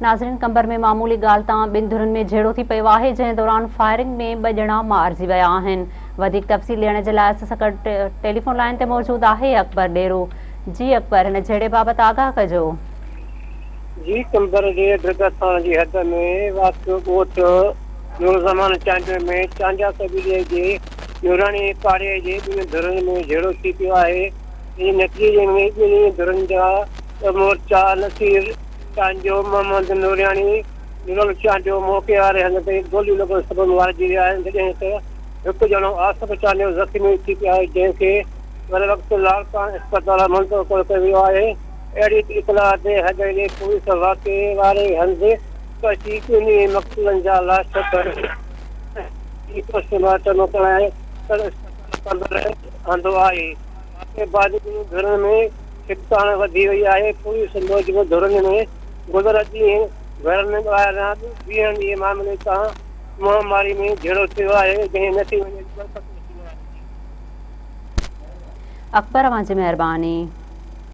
ناظرين قمبر ۾ معمولي ڳالهه تان ٻن ڌرين ۾ جهيڙو ٿي پيو آهي جنهن دوران فائرنگ ۾ ٻه ڄڻا مارجي ويا آهن وڌيڪ تفصيل ڏيڻ جي لاء اسان سان گڏ ٽيليفون لائين تي موجود آهي اڪبر ڏيرو جي اڪبر هن جهيڙي بابت آگاهه ڪجو. جي قمبر جي درگاهه ٿاڻي جي حد ۾ واقع ڳوٺ نورزمان چانڊيو ۾ چانڊيا قبيلي جي نوراڻي پاڙي جي ٻن ڌرين ۾ جهيڙو ٿي پيو آهي جنهن جي نتيجي ۾ ٻنهي ڌرين جا ٻه مورچا نصير چانڊيو، محمد نورياڻي، نورل چانڊيو موقعي واري هنڌ تي گوليون لڳڻ سبب مارجي ويا آهن جڏهن ته هڪ ڄڻو آصف چانڊيو زخمي ٿي پيو آهي جنهن کي بروقت لاڙڪاڻه اسپتال منتقل ڪيو ويو آهي اهڙي اطلاع تي حديلي پوليس واقعي واري هنڌ پهچي ٻنهي مقتولن جا لاش کڻي پوسٽ مارٽم ڪرائي سول اسپتال قمبر آندو آهي واقعي بعد ٻنهي ڌرين ۾ ڇڪتاڻ وڌي وئي آهي، پوليس موجب ڌرين ۾ گذريل ڏينهن گهرن ٻاهران بيهڻ جي معاملي تان منهن ماري ۾ جهيڙو ٿيو آهي، جنهن نتيجي ۾ ٻه قتل ٿي ويا آهن. اڪبر اوهان جي مهرباني.